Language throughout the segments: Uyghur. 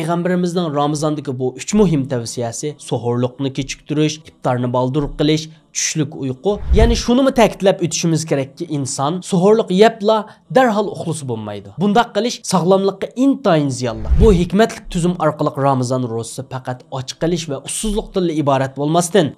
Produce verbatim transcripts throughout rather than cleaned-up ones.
پەيغەمبىرىمىزنىڭ رامىزاندىكى بۇ ئۈچ مۇھىم تەۋسىيەسى، سوھۇرلۇقنى كېچىكتۈرۈش، ئىپتارنى بالدۇر قىلىش، چۈشلۈك ئۇيقۇ. يەنى شۇنىمۇ تەكىتلەپ ئۆتۈشىمىز كېرەككى، ئىنسان سوھۇرلۇق يەپلا دەرھال ئۇخلىسا بولمايدۇ. بۇنداق قىلىش ساغلاملىققا ئىنتايىن زىيانلىق. بۇ ھېكمەتلىك تۈزۈم ئارقىلىق رامىزان روزىسى پەقەت ئاچ قېلىش ۋە ئۇسسۇزلۇقتىنلا ئىبارەت بولماستىن،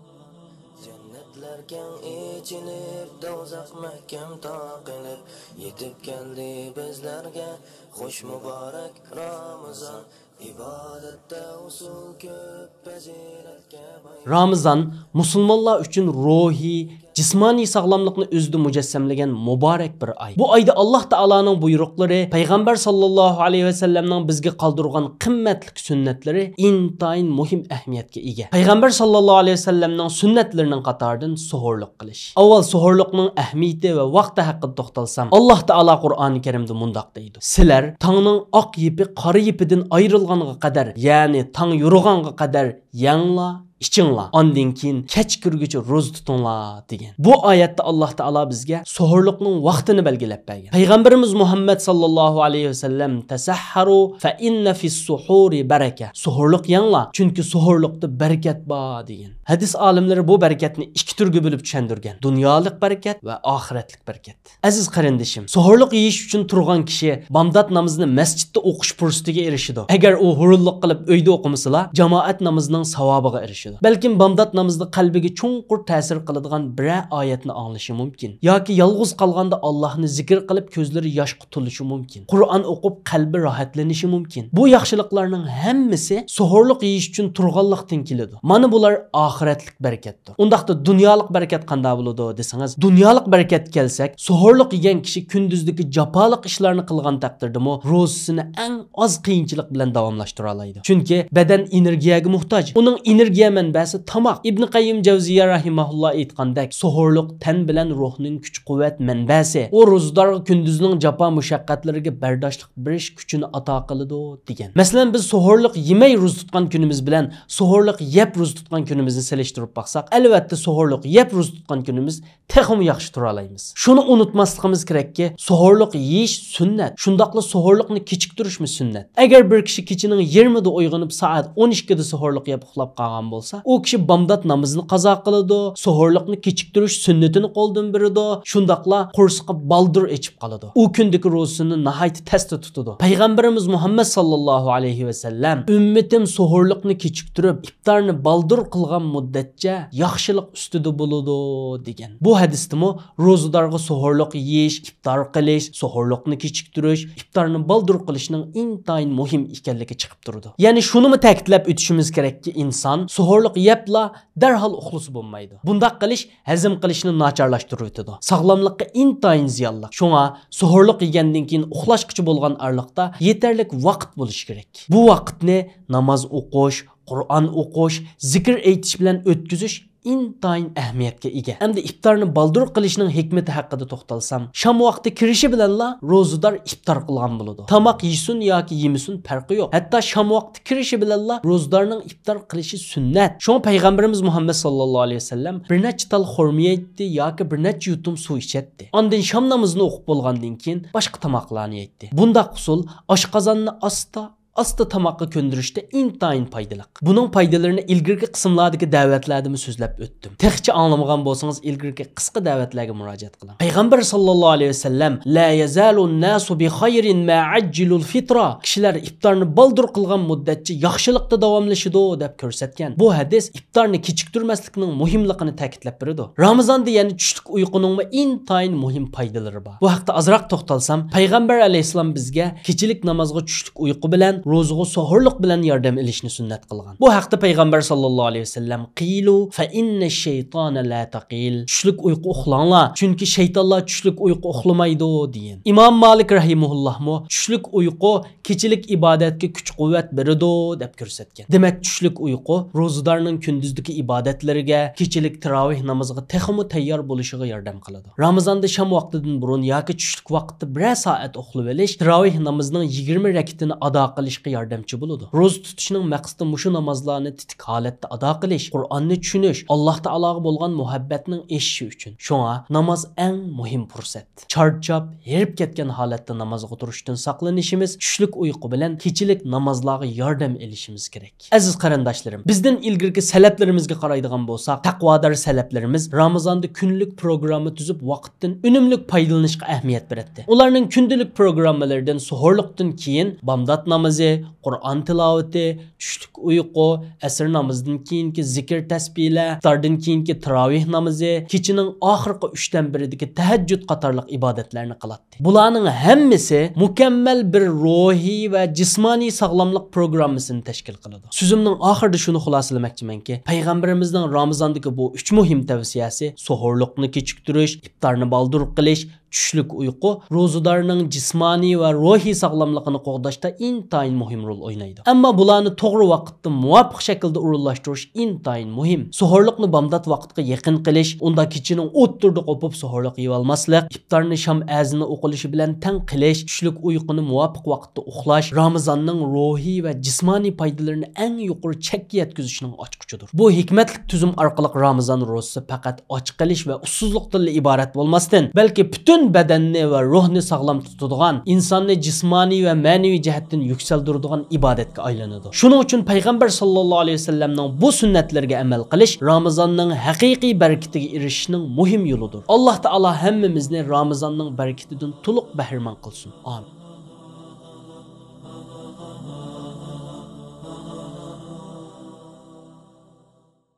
جەننەتلەر كەڭ ئېچىلىپ، دوزاخ مەھكەم تاقىلىپ، يېتىپ كەلدى بىزلەرگە خۇش مۇبارەك رامىزان. ئىبادەتتە ئۇسۇل كۆپ، پەزىلەتكە باي. رامىزان مۇسۇلمانلار ئۈچۈن روھىي، جىسمانىي ساغلاملىقنى ئۆزىدە مۇجەسسەملىگەن مۇبارەك بىر ئاي. بۇ ئايدا ئاللاھ تائالانىڭ بۇيرۇقلىرى، پەيغەمبەر ساللاللاھۇ ئەلەيھى ۋەسەللەمنىڭ بىزگە قالدۇرغان قىممەتلىك سۈننەتلىرى ئىنتايىن مۇھىم ئەھمىيەتكە ئىگە. پەيغەمبەر ساللاللاھۇ ئەلەيھى ۋەسەللەمنىڭ سۈننەتلىرىنىڭ قاتارىدىن سوھۇرلۇق قىلىش. ئاۋۋال سوھۇرلۇقنىڭ ئەھمىيىتى ۋە ۋاقتى ھەققىدە توختالسام، ئاللاھ تائالا قۇرئانى كەرىمدە مۇنداق دەيدۇ: سىلەر تاڭنىڭ ئاق يىپى قارا يىپىدىن ئايرىلغانغا قەدەر، يەنى تاڭ يورۇغانغا قەدەر يەڭلار، ئىچىڭلار، ئاندىن كېيىن كەچ كىرگۈچە روزا تۇتۇڭلار، دېگەن. بۇ ئايەتتە ئاللاھ تائالا بىزگە سوھۇرلۇقنىڭ ۋاقتىنى بەلگىلەپ بەرگەن. پەيغەمبىرىمىز مۇھەممەد ساللاللاھۇ ئەلەيھى ۋەسەللەم، تەسەھھەرۇ فەئىننە فىسسۇھۇرى بەرەكە، سوھۇرلۇق يەڭلار، چۈنكى سوھۇرلۇقتا بەرىكەت بار، دېگەن. ھەدىس ئالىملىرى بۇ بەرىكەتنى ئىككى تۈرگە بۆلۈپ چۈشەندۈرگەن: دۇنيالىق بەرىكەت ۋە ئاخىرەتلىك بەرىكەت. ئەزىز قېرىندىشىم، سوھۇرلۇق يېيىش ئۈچۈن تۇرغان كىشى بامدات نامىزىنى مەسچىتتە ئوقۇش پۇرسىتىگە ئېرىشىدۇ. ئەگەر ئۇ ھۇرۇنلۇق قىلىپ ئۆيدە ئوقۇمىسىلا، جامائەت نامىزىنىڭ ساۋابىغا ئېرىشىدۇ. بەلكىم بامدات نامىزىدا قەلبىگە چوڭقۇر تەسىر قىلىدىغان بىرەر ئايەتنى ئاڭلىشى مۇمكىن. ياكى يالغۇز قالغاندا ئاللاھنى زىكىر قىلىپ كۆزلىرى ياشقا تولۇشى مۇمكىن. قۇرئان ئوقۇپ قەلبى راھەتلىنىشى مۇمكىن. بۇ ياخشىلىقلارنىڭ ھەممىسى سوھۇرلۇق يېيىش ئۈچۈن تۇرغانلىقتىن كېلىدۇ. مانا بۇلار ئاخىرەتلىك بەرىكەتتۇر. ئۇنداقتا دۇنيالىق بەرىكەت قانداق بولىدۇ دېسىڭىز، دۇنيالىق بەرىكەتكە كەلسەك، سوھۇرلۇق يېگەن كىشى كۈندۈزدىكى جاپالىق ئىشلارنى قىلغان تەقدىردىمۇ روزىسىنى ئەڭ ئاز قىيىنچىلىق بىلەن داۋاملاشتۇرالايدۇ. چۈنكى بەدەن ئېنېرگىيەگە موھتاج. ئۇنىڭ ئېنېرگىيە مەنبەسى تاماق. ئىبن قەييىم جەۋزىيە رەھىمەھۇللا ئېيتقاندەك، سوھۇرلۇق تەن بىلەن روھنىڭ كۈچ-قۇۋۋەت مەنبەسى. ئۇ روزىدارغا كۈندۈزنىڭ جاپا-مۇشەققەتلىرىگە بەرداشلىق بېرىش كۈچىنى ئاتا قىلىدۇ، دېگەن. مەسىلەن، بىز سوھۇرلۇق يېمەي روزا تۇتقان كۈنىمىز بىلەن سوھۇرلۇق يەپ روزا تۇتقان كۈنىمىزنى سېلىشتۇرۇپ باقساق، ئەلۋەتتە، سوھۇرلۇق يەپ روزا تۇتقان كۈنىمىز تېخىمۇ ياخشى تۇرالايمىز. شۇنى ئۇنتۇماسلىقىمىز كېرەككى، سوھۇرلۇق يېيىش سۈننەت، شۇنداقلا سوھۇرلۇقنى كېچىكتۈرۈشمۇ سۈننەت. ئەگەر بىر كىشى كېچىنىڭ يېرىمىدا ئويغىنىپ، سائەت ئون ئىككىدە سوھۇرلۇق يەپ ئۇخلاپ قالغان بولسا، ئۇ كىشى بامدات نامىزىنى قازا قىلىدۇ، سوھۇرلۇقنى كېچىكتۈرۈش سۈننىتىنى قولدىن بېرىدۇ، شۇنداقلا قورسىقى بالدۇر ئېچىپ قالىدۇ. ئۇ كۈندىكى روزىسىنى ناھايىتى تەستە تۇتىدۇ. پەيغەمبىرىمىز مۇھەممەد ساللاللاھۇ ئەلەيھى ۋەسەللەم، ئۈممىتىم سوھۇرلۇقنى كېچىكتۈرۈپ، ئىپتارنى بالدۇر قىلغان مۇددەتچە ياخشىلىق ئۈستىدە بولىدۇ، دېگەن. بۇ ھەدىستىمۇ روزىدارغا سوھۇرلۇق يېيىش، ئىپتار قىلىش، سوھۇرلۇقنى كېچىكتۈرۈش، ئىپتارنى بالدۇر قىلىشنىڭ ئىنتايىن مۇھىم ئىكەنلىكى چىقىپ تۇرىدۇ. يەنى شۇنىمۇ تەكىتلەپ ئۆتۈشىمىز كېرەككى، ئىنسان سوھۇرلۇق يەپلا دەرھال ئۇخلىسا بولمايدۇ. بۇنداق قىلىش ھەزىم قىلىشنى ناچارلاشتۇرۇۋېتىدۇ. ساغلاملىققا ئىنتايىن زىيانلىق. شۇڭا سوھۇرلۇق يېگەندىن كېيىن ئۇخلاشقىچە بولغان ئارىلىقتا يېتەرلىك ۋاقىت بولۇشى كېرەك. بۇ ۋاقىتنى ناماز ئوقۇش، قۇرئان ئوقۇش، زىكىر ئېيتىش بىلەن ئۆتكۈزۈش ئىنتايىن ئەھمىيەتكە ئىگە. ئەمدى ئىپتارنى بالدۇر قىلىشنىڭ ھېكمىتى ھەققىدە توختالسام، شام ۋاقتى كىرىشى بىلەنلا روزىدار ئىپتار قىلغان بولىدۇ. تاماق يېسۇن ياكى يېمىسۇن پەرقى يوق. ھەتتا شام ۋاقتى كىرىشى بىلەنلا روزىدارنىڭ ئىپتار قىلىشى سۈننەت. شۇڭا پەيغەمبىرىمىز مۇھەممەد ساللاللاھۇ ئەلەيھى ۋەسەللەم بىر نەچچە تال خورما يەيتتى ياكى بىر نەچچە يۇتۇم سۇ ئىچەتتى. ئاندىن شام نامىزىنى ئوقۇپ بولغاندىن كېيىن باشقا تاماقلارنى يەيتتى. بۇنداق ئۇسۇل ئاشقازاننى ئاستا ئاستا تاماققا كۆندۈرۈشتە ئىنتايىن پايدىلىق. بۇنىڭ پايدىلىرىنى ئىلگىرىكى قىسىملاردىكى دەۋەتلەردىمۇ سۆزلەپ ئۆتتۈم. تېخىچە ئاڭلىمىغان بولسىڭىز، ئىلگىرىكى قىسقا دەۋەتلەرگە مۇراجىئەت قىلىڭ. پەيغەمبەر ساللاللاھۇ ئەلەيھى ۋەسەللەم، لا يەزالۇن ناسۇ بىخەيرىن ما ئەججىلۇل فىترا، كىشىلەر ئىپتارنى بالدۇر قىلغان مۇددەتچە ياخشىلىقتا داۋاملىشىدۇ، دەپ كۆرسەتكەن. بۇ ھەدىس ئىپتارنى كېچىكتۈرمەسلىكنىڭ مۇھىملىقىنى تەكىتلەپ بېرىدۇ. رامىزاندا يەنە چۈشلۈك ئۇيقۇنىڭمۇ ئىنتايىن مۇھىم پايدىلىرى بار. بۇ ھەقتە ئازراق توختالسام، پەيغەمبەر ئەلەيھىسسالام بىزگە كېچىلىك نامازغا چۈشلۈك ئۇيقۇ بىلەن، روزىغا سوھۇرلۇق بىلەن ياردەم ئېلىشنى سۈننەت قىلغان. بۇ ھەقتە پەيغەمبەر ساللاللاھۇ ئەلەيھى ۋەسەللەم، قىلۇ فەئىننە شەيتانە لا تەقىل، چۈشلۈك ئۇيقۇ ئۇخلاڭلار، چۈنكى شەيتانلار چۈشلۈك ئۇيقۇ ئۇخلىمايدۇ، دېگەن. ئىمام مالىك رەھىمەھۇللاھمۇ، چۈشلۈك ئۇيقۇ كېچىلىك ئىبادەتكە كۈچ-قۇۋۋەت بېرىدۇ، دەپ كۆرسەتكەن. دېمەك، چۈشلۈك ئۇيقۇ روزىدارنىڭ كۈندۈزدىكى ئىبادەتلىرىگە، كېچىلىك تىراۋىھ نامىزىغا تېخىمۇ تەييار بولۇشىغا ياردەم قىلىدۇ. رامىزاندا شام ۋاقتىدىن بۇرۇن ياكى چۈشلۈك ۋاقىتتا بىرەر سائەت ئۇخلىۋېلىش تىراۋىھ نامىزىنىڭ يىگىرمە رەكىتىنى ئادا قىلىش ياردەمچى بولىدۇ. روزا تۇتۇشنىڭ مەقسىتى مۇشۇ نامازلارنى تېتىك ھالەتتە ئادا قىلىش، قۇرئاننى چۈشىنىش، ئاللاھ تائالاغا بولغان مۇھەببەتنىڭ ئېشىشى ئۈچۈن. شۇڭا ناماز ئەڭ مۇھىم پۇرسەت. چارچاپ، ھېرىپ كەتكەن ھالەتتە نامازغا تۇرۇشتىن ساقلىنىشىمىز، چۈشلۈك ئۇيقۇ بىلەن كېچىلىك نامازلارغا ياردەم ئېلىشىمىز كېرەك. ئەزىز قېرىنداشلىرىم، بىزدىن ئىلگىرىكى سەلەپلىرىمىزگە قارايدىغان بولساق، تەقۋادار سەلەپلىرىمىز رامىزاندا كۈنلۈك پروگرامما تۈزۈپ، ۋاقىتتىن ئۈنۈملۈك پايدىلىنىشقا ئەھمىيەت بېرەتتى. ئۇلارنىڭ كۈندىلىك پروگراممىلىرىدىن سوھۇرلۇقتىن كېيىن بامدات نامىزى، قۇرئان تىلاۋىتى، چۈشلۈك ئۇيقۇ، ئەسىر نامىزىدىن كېيىنكى زىكىر تەسبىھلەر، ئىپتاردىن كېيىنكى تاراۋىھ نامىزى، كېچىنىڭ ئاخىرقى ئۈچتىن بىرىدىكى تەھەججۇد قاتارلىق ئىبادەتلەرنى قىلاتتى. بۇلارنىڭ ھەممىسى مۇكەممەل بىر روھىي ۋە جىسمانىي ساغلاملىق پروگراممىسىنى تەشكىل قىلىدۇ. سۆزۈمنىڭ ئاخىرىدا شۇنى خۇلاسىلىمەكچىمەنكى، پەيغەمبىرىمىزنىڭ رامىزاندىكى بۇ ئۈچ مۇھىم تەۋسىيەسى، سوھۇرلۇقنى كېچىكتۈرۈش، ئىپتارنى بالدۇر قىلىش، چۈشلۈك ئۇيقۇ، روزىدارنىڭ جىسمانىي ۋە روھىي ساغلاملىقىنى قوغداشتا ئىنتايىن مۇھىم رول ئوينايدۇ. ئەمما بۇلارنى توغرا ۋاقىتتا، مۇۋاپىق شەكىلدە ئورۇنلاشتۇرۇش ئىنتايىن مۇھىم. سوھۇرلۇقنى بامدات ۋاقتىغا يېقىن قىلىش، ئۇندا كېچىنىڭ ئوتتۇرىدا قوپۇپ سوھۇرلۇق يېيىۋالماسلىق، ئىپتارنى شام ئەزىنى ئوقۇلۇشى بىلەن تەڭ قىلىش، چۈشلۈك ئۇيقۇنى مۇۋاپىق ۋاقىتتا ئۇخلاش رامىزاننىڭ روھىي ۋە جىسمانىي پايدىلىرىنى ئەڭ يۇقىرى چەككە يەتكۈزۈشنىڭ ئاچقۇچىدۇر. بۇ ھېكمەتلىك تۈزۈم ئارقىلىق رامىزان روزىسى پەقەت ئاچ قېلىش ۋە ئۇسسۇزلۇقتىنلا ئىبارەت بولماستىن، بەلكى پۈتۈن بەدەننى ۋە روھنى ساغلام تۇتىدىغان، ئىنساننى جىسمانىي ۋە مەنىۋى جەھەتتىن يۈكسەلدۈرىدىغان ئىبادەتكە ئايلىنىدۇ. شۇنىڭ ئۈچۈن پەيغەمبەر ساللاللاھۇ ئەلەيھى ۋەسەللەمنىڭ بۇ سۈننەتلىرىگە ئەمەل قىلىش رامىزاننىڭ ھەقىقىي بەرىكىتىگە ئېرىشىشنىڭ مۇھىم يولىدۇر. ئاللاھ تائالا ھەممىمىزنى رامىزاننىڭ بەرىكىتىدىن تولۇق بەھرىمەن قىلسۇن. ئامىن.